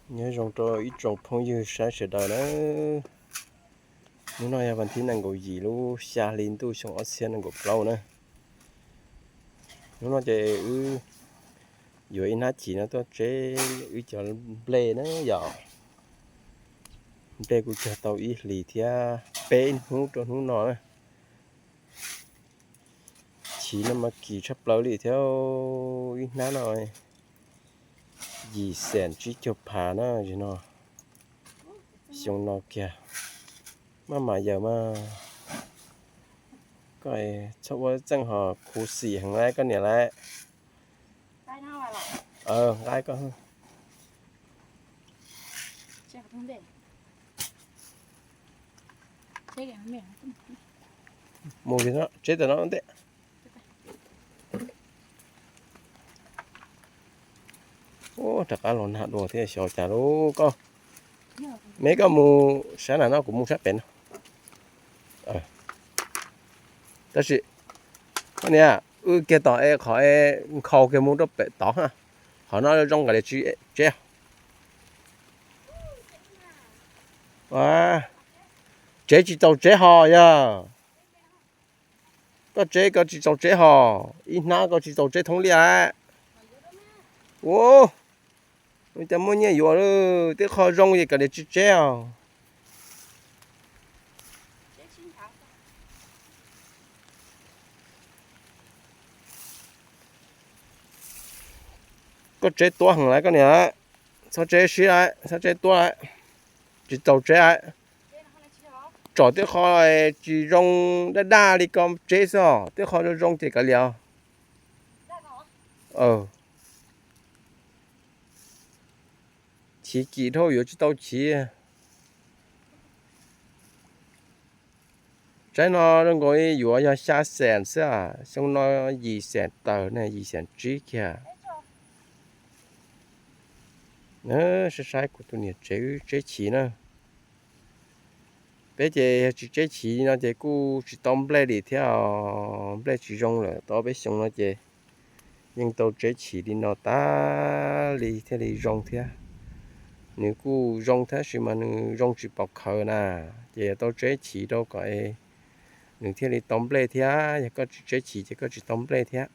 Nyob zoo rau ib tsoom phooj ywg saib sawv daws na. Hnub no yog vas thib nees nkaum yim lub xya hli ntuj xyoo ob txhiab nees nkaum plaub na. Hnub no ces wb yuav ib hnab chim no tuaj tseb wb cov nplej na yom. Nplej kuj cog tau ib hlis thiab peb hnub rau hnub no na. Chim no mas kim tshaj plaws li thiab, ib hnab no yim xees tsib caug phav na, no xyoo no kiag. Maj mam yawm mas. Koj txhob ua txeej ho khuv xim heev lawm koj niam lawm. Nqa koj mus li no, tseb tam no ntej. Rov qab los nag dua thiab xyov cas lub koj. Me koj mus sab nram no kuv mus sab pem no. Tab sis koj niam, wb kiag tom es qhov es nkhaus kiag mus rau pem tod, qhov no zoo nkaus li tsis tseb. Tseb tsis txaus tseb ho yog. Koj tseb koj tsis txaus tseb ho, ib hnab koj tsis txaus tseb thoob liaj. Ua, cas muaj nyiaj yuav lawm, tej qho zoo ces kav liam tsis tseb os. Koj tseb tuab heev lawm koj niam, txhob tseb sib lawm, txhob tseb tuab lawm, tsis txaus tseb lawm. Tsom tej qho tsis zoo daj daj li koj tseb xwb os, tej qho zoo zoo ces kav liam. Chiv kim dhau yuav tsis tau chiv. Tsaib no zoo nkaus li yuav yog xya xees xwb, xyoo no yim xees tawm ne, yim xees tsib kiag. Saib saib kuv tus niam tsev wb tseb chiv na. Peb ces yog tsis tseb chiv no ces kuj tsis tau nplej li thiab os, nplej tsis zoo lawm tau peb xyoo no ces yeej tau tseb chiv li no tas li thiaj li zoo thiab. Nws kuj zoo tab sis mas nws zoo tsis pom khawv na, ces yog tau tseb chiv rau kom nws thiaj li tau nplej thiab, yog koj tsis tseb chiv ces koj tsis tau nplej thiab.